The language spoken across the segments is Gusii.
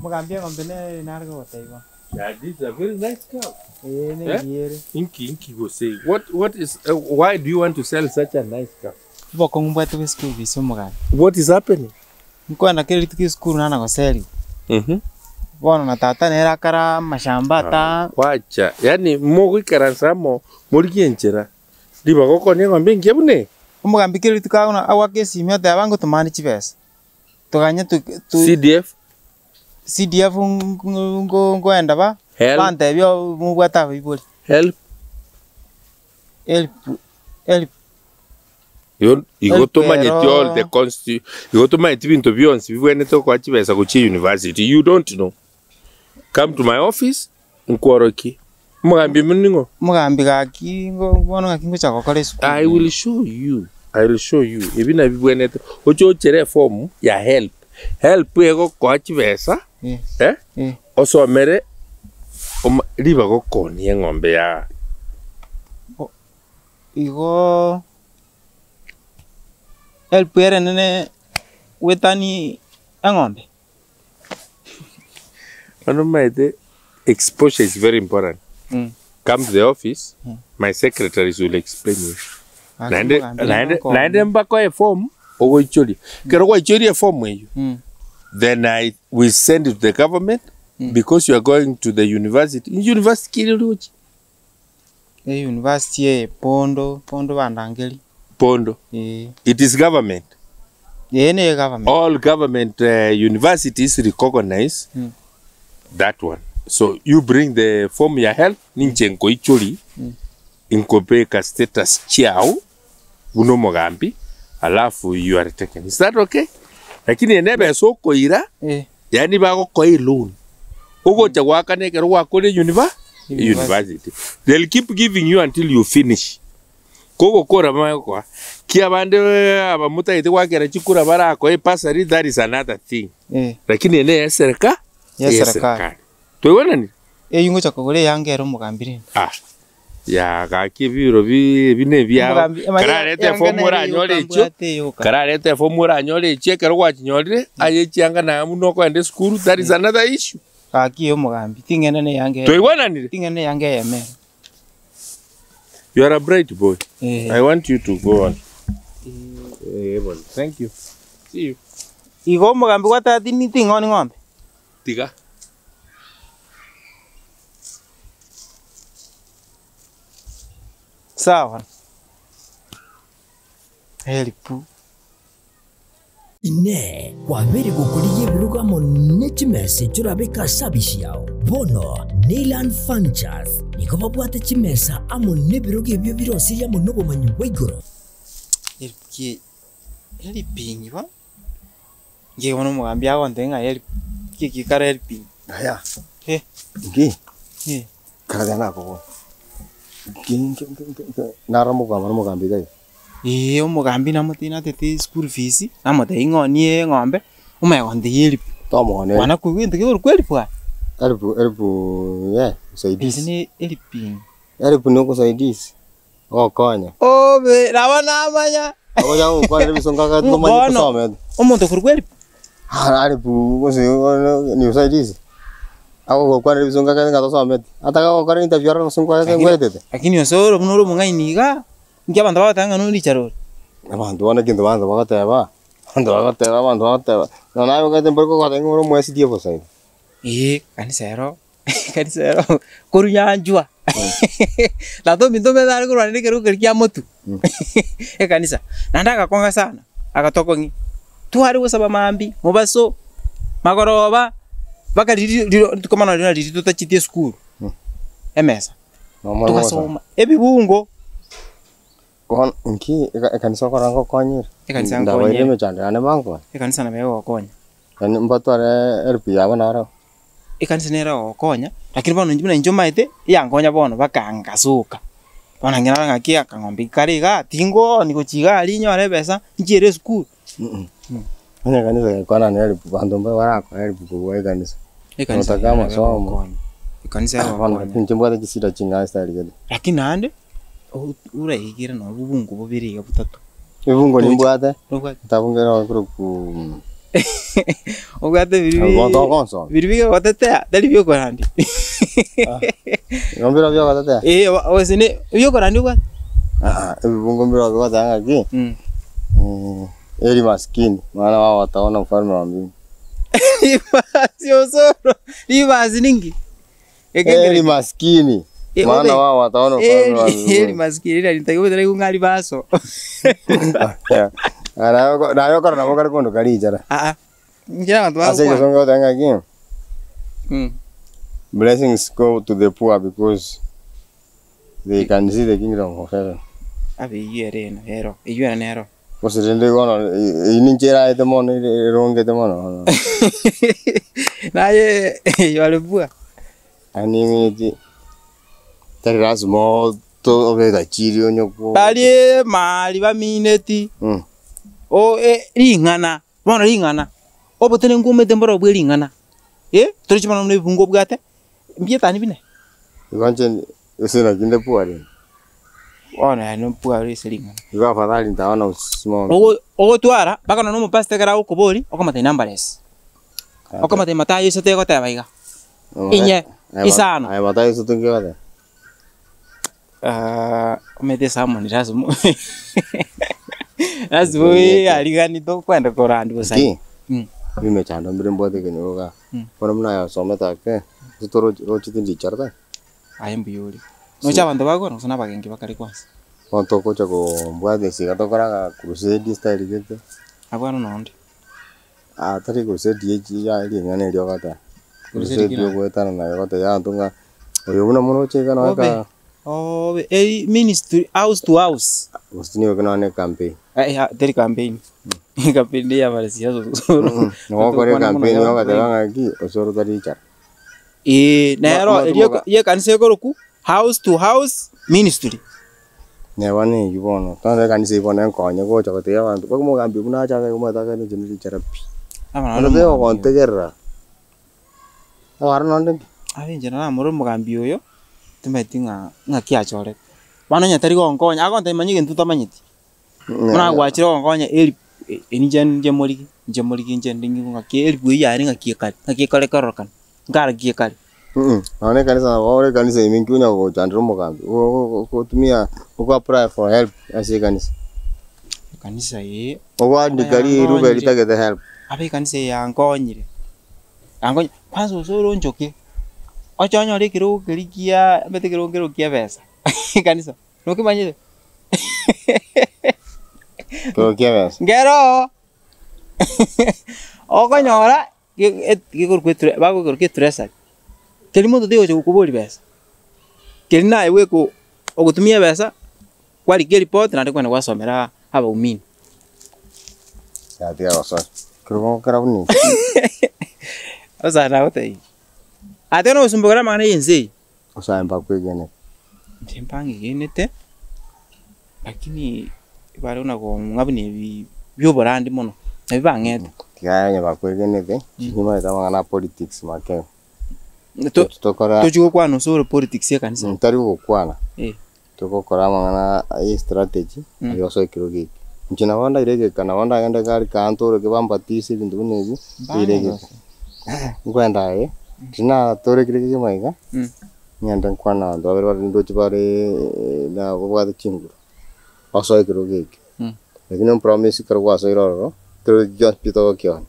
Omogambi eng'ombe nere nare gogotebiwa. Yeah, this is a very nice cow. Ee, nengiya ere. Inki inki gose what what is uh, why do you want to sell such a nice cow? Obokong'u mbwate bwa eschool fees omogambi. What is happening? Nkoenda kera rituko esukuru nana goserigwa. Mhm. Bono na tata nere akara amashamba ata Wacha, yani mogoikaransa amo morigie enchera ribaga okonia eng'ombe engiya buna eye. Omogambi kera rituko agona agoaka esimi oteba ngotomane chibesa. Toganye to to CDF CDF nko nkoenda ba, Help. bantebia mobwate abaibori. Help. Help help. Igo igo Help tomanyeti all ero the consti igo tomanyeti binto bionsi bibwenerete gokoa chibesa gochia university you don't know. Come to my office nkworokie. Omogambi oino ning'o? Omogambi gaki ngo bono gaki ngocha gokora esukuru. I will show you, I will show you ebi nabio bibwenerete oche ochere eform ya help. Help egokoa chibesa Eh, eh, eh. osomere oma ribaga okoonie eng'ombe ya. Igoo help ere nene goetani eng'ombe. Bono omanyete exposure is very important. Mm. Come to the office, Mm. my secretaries will explain you. Gaki Naende omogambi naende nonkonya. naende mbakoe eform ogoichoria. Ekero gwaichoria eform eywo, Mm. then I we send it to the government Mm. because you are going to the university. University ki ere oroche? E university eye Bondo, Bondo bandangeria. Bondo. Eeh. It is government. Ee ne government. All government uh, universities recognize Mm. that one. So you bring the form ya help ninche nkoichori Mm. nkobeka status chiao buna omogambi alafu you are taken. Is that okay? Lakini ene ebesa okoira Eh. yaani bagokoa eloan ogocha goakana ekero gwakore univer university. They'll keep giving you until you finish. Kogokora bamanye gokoa. Ki abande aba motagete goakera chikura barakoe ebursary that is another thing. Eh. Lakini ene ya esereka Ya eserekari. Twaigwananire? Eywo ngocha kogora eyanga ere omogambi rende. Ah. Ya gaki ebiro bi ebi ne ebiao. Omogambi emanye Kararete eyanga efomu nere oranyore yoka echio, mbwate eyoka. kararete efomu oranyore echio ekero gwachinyorire, aye echianga naye buna okoenda esukuru that is another issue. Gaki omogambi ting'ende na eyanga eye. Twaigwananire? Ting'ende na eyanga eyemo ere. You are a bright boy. Eh. I want you to go on. Eh, bono. Thank you. See you. Igo omogambi gwateba tindi ting'oni ng'ombe? Tiga. Sawa. Help. Inee! Kwabeire gokorigia ebirogo amo ne chimesa echio orabeke ase abisi yao? Bono Neyland Furnitures nigo babwate chimesa amo nebirogo ebio birosirie amo nobomanyi bwa igoro. Help ki helping bo? Inche bono omogambi agontebia ng'a help, ki eki kare helping? Aya, Eh. inki? Eh. Kararia nakobua. Nki nki nki nki nki naro omogamba na omogambi iga iga. Eeh omogambi namotebie natete eschool fees, namotebia ng'onie eng'ombe, omanye gontebia elipu. Tomogoneria. Kwana koigwa egento kekorokwa elipu aye? Elipu elipu eh Ase usaidizi. ne helping. Elipu na ogosaidizi, ogokonya. Obe, nabo namanya. Ogocha gokwanera ebisongo aka tomanyete Bono, tosomete. omonto okorokwa elipu. Ah elipu gose bono ni usaidizi. Agogokwanera ebisongo aka ng'a tosometi. Ata gagokora interview aroro gose nkwarete nkwaetete. Lakini ase ore buna ore omong'aini igaa, inki abanto bagoteba ng'a norichara ore? Abanto bono egento abanto bagoteba, abanto bagoteba, abanto bagoteba, nonya naye omanyete mbori kogoteba ng'a ore omoSDF bosa igo. Eeh, kanisa ero, kanisa ero korwa nyanchwa tata ominto omanyete are korwanera ekerogo keria kia motwe ekanisa, naende agakonga sana, agatokong'ia. Tware gosaba mambia, mobaso, magoroba, mpaka riria riro rituko mono riria riria totacheti esukuru, emesa, Nomanye gosaba. togasoma ebibungo. Bono inki eka- ekanisa okora ngokonyire? Ekanisa Ndabaire nkonyire. emechando yane bankonye. Ekanisa nabo egogokonya. Yaani mbatware help yabo naro. Ekanisa nere egogokonya, lakini bono inche buna inche omanyete, eyankonya bono mpaka ngasoka. Bono ng'ina naro ng'aki akang'ombe kare igaa, tingooni gochia igaa aria nyore ebesa, nchiere esukuru. Onye ekanisa gekwana na help banto mbabe barakoa help kobua ekanisa. Ekanisa Gotaka nero amasomo. egogokonya, ekanisa Bono egogokonya. inche mbwate chisida ching'ao chitari gete. Lakini naende, o- oraigere nonye obobungo bobere iga botato. Ebungo nimbwate, Nobwate? ntabunge noro korokwa. Obwate biri Omonto ogonsoma. biri bigogotetea, tari biokorandia. Igo mbiro biogotetea? Eh, gose ne ebiokorandia obwate? Aa, ebibungo mbiro bigoteba ng'aki, heri maskini, maana wao wataona ufalme wa mbingu. Ribasi osoro, ribasi ninki? Heri maskini, Eh, maana obe. wao wataona ufalme wa Heri heri mbinguni. maskini, ira nitagobetera ng'a ribaso. Naye okora nabo kare kondu kari inchara. Aa, inche abanto Ase bagokwana. egesongo egoteba ng'aki, blessings go to the poor because they can see the kingdom of heaven. Abe eyio ere ena ero, eyio ere nero. Gose rende bono eyio ninche eraete mono ere erongete mono mono. Naye you are poor. Yaani emineti tari lasima oto obe gachiri onye ko Barie mari bamineti o ring'ana, bono ring'ana, obotenenku omanyete mboro bwe ring'ana, eh, torochi bono buna ebibungo obwate, mbietani bine. Igo inche gose naki nde poor rende. Bono aye nopoor ore ase ring'ana. Igo afadhali ntaona osimama. Ogo ogotwara mpaka nonye na omopastor ekero agokoboria, okomotebia numberless. Okomotebia Mathayo isato egoteba iga, inye isano. Aye Mathayo isato nki egoteba? Omanyete esamoni lasima lasima oeariganie tokwenda korandi bosa Ki? iga. Emechando mbire mbwate ekenyoro igaa. Bono buna aye osomete ake, gose torochi roche tindi richara tari? Aye mbuya ore. Noche abanto bagokwana gose na abagenki bakare kwansa? Bono togocha kombwata esegi tokore aga crusade style gete. Abwo aro nonde. Ah tari crusade ye chi ya ring'ana erio ogoteba. Crusade Crusade ki naende? ogoetana naye ogotebia abanto ng'a oyo buna moroche iga noe Obe, ka obe eri ministry house to house. Gose nigo nonye na ecampaign. Eh eh teri campaign, campaign ya abarasiasa Nigo okore ecampaign ogoteba ng'aki osoro tari richara. Eeh, nero Ma- erio ma- yekanisa ekorokwa house to house ministry. Neba neyio bono, bono ekanisa eyio bono enkonye gocha gotebia abanto, mpaka omogambi buna ache agake omanyete agende inche nerichara pi. Abana Bono bare tari omogambi oyo. ogontegerera, abare nonde mbi. Abe inche naramorore omogambi oyo, timanyeti ng'a ng'aki achorete. Bono onye tari gonkonya, agontebia manya egento otamanyeti. Buna gwachire gonkonya elip inche inche morigi, inche morigi inche ndi ng'aki elipu eyio yane ng'aki ekare, ng'aki ekare kororokana, nkaraki ekare. Nonya ekanisa nabo ore ekanisa ime inki onya gochandera omogambi, ogotumia ogo apply for help ase ekanisa. Ekanisa eye, Ogoandika rirube ritagete help. Abe ekanisa eye yankonyire, yankonyi kwanza ase oronchoke, oche onyore ekerogo keria kia omanyete ekerogo nkero kia ebesa ekanisa. Nokemanyete? Kero ki'ebesa. Nkero okonyora gekorokwa etre bagokoroka etresari, keri monto taigocha gokoboria besa, keri naye bweka ogotumia ebesa, kwarika eripoti naende kwagenda gwasomera abaumini. Yatiga gosoa. Kero gokera buna eki. Sasa nagotebia, ate nogosumbokera amang'ana ya ense eye. Osoe mbakwegenete. Inche mbangegenete, lakini bare buna kong'a buna ebi bioborandi mono, nabio bang'ete. Tiga onye bakwegenete, nimanyete amang'ana a politics make. To- Tokora Tochi gokwana ase ore politics ya ekanisa. ntari gokwana, Eh. togokora amang'ana a strategy aria osoe ekerogo eke. Inche nabo ndaire egeka, nabo ndagende gari kaantoroke bambatise ebinto buna ebi, ndaire egeka. Nkwenda aye, tinatorekire kegima iga, ng'ende nkwane abanto babere bare ndoche bare na babwate chinguru, basoe ekerogo eke. Lakini ompromise ekero gwasoire ororo, kero gionsi pi togokiona.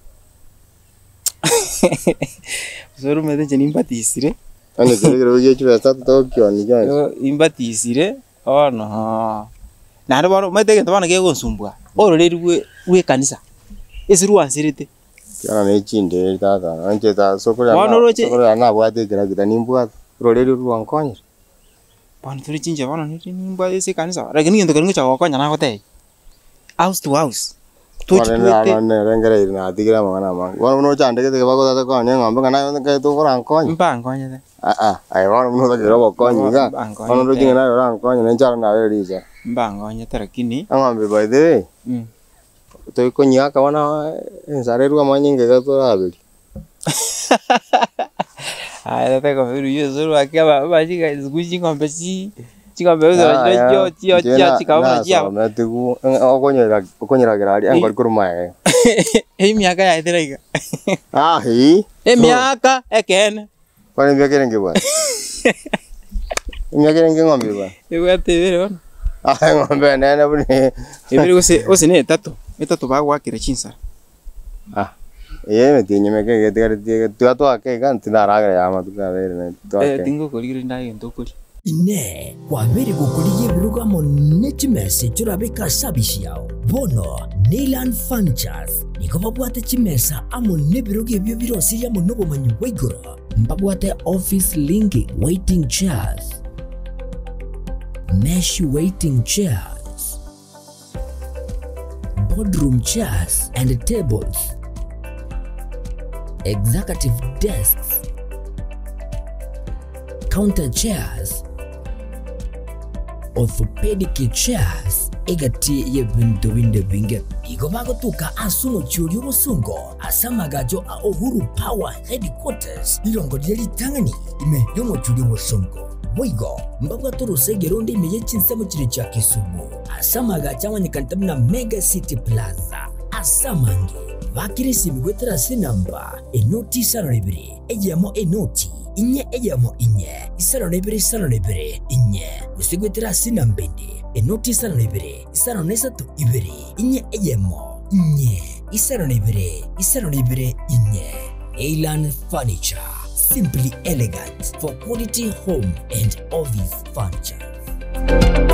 Gose oromanyete inche nimbatisire, Onye kere ekerogo gie chibesa togokioni gionsi. Imbatisire, bono naende bono omanyete egento bono kegonsumbua, ororeri bwe bwa ekanisa, ase rwanserete. Kiagera ne chinderi tata, inche tata sokoro yane Bono oroche- sokoro yane nabwate ekerakita nimbwate, ororeri orwo rwankonyire. Bono tore chinchera bono nere nimbwate ase ekanisa, lakini egento keria ngocha gokonya nagotebia, house to house, tochi Bono toete. nere nerengereiri natigire amang'ana amange. Bono buna ochandegete ekero bagotaka konya eng'ombe ng'a naye omanyete okorankonye. Mbankonyete. Aa, aye bono buna otakeire obokonyi iga, Mbankonyete. bono oroche ng'a naye orankonye nainche aro nabe richa. Mbankonyete lakini. Eng'ombe by the way. Toikonyiaka bono ensara erwe amanyinga iga toraberie. Aya tata eng'ombe eruya ase orwaki aba siku hizi ching'ombe chi ching'ombe chio chio chikaba buna chiabo. Nasometigwe okonyeragera aria engori korwa magega. Emiaka yaetire iga. Ah, ii. Emiaka ekeene. Bono emiaka erenge bwana? Emiaka erenge eng'ombe eye bwana? Ebwate ebere bono. Ah, eng'ombe enene buna eye. Ebere gose gose na etato, etato bagoakera chinsara. Ah, eye emetienyi emeke iga etigaretie iga, tiga twake iga tindaragera ya amatuko abere na Eh, twake. tingokorigereria ndage egento okoria. Inee! Kwabeire gokorigia ebirogo amo ne chimesa echio orabeke ase abisi yao? Bono Neyland Furnitures nigo babwate chimesa amo nebirogo ebio birosirie amo nobomanyi bwa igoro. Mbabwate office linking waiting chairs, mesh waiting chairs, boardroom chairs and tables, executive desks, counter chairs, orthopedic chairs, egati y'ebinto binde binge. Igo bagotuka ase omochie oria obosongo ase amagacho a Uhuru Power Headquarters, rirongo riria ritang'ani ime y'omochie oria obosongo. Boigo mbabwate orosege ronde ime ye chinsemo chiria chia Kisumu, ase amagacho amanyekanete buna Mega City Plaza. Ase amange, bakire esimi goetera ase enamba enoti isano na ibere, eyemo enoti, inye eyemo inye, isano na ibere isano na ibere, inye, gose goetera ase enamba ende, enoti isano na ibere, isano na isato ibere, inye eyemo, inye, isano na ibere, isano na ibere, inye. Neyland Furniture, simply elegant for quality home and office furniture.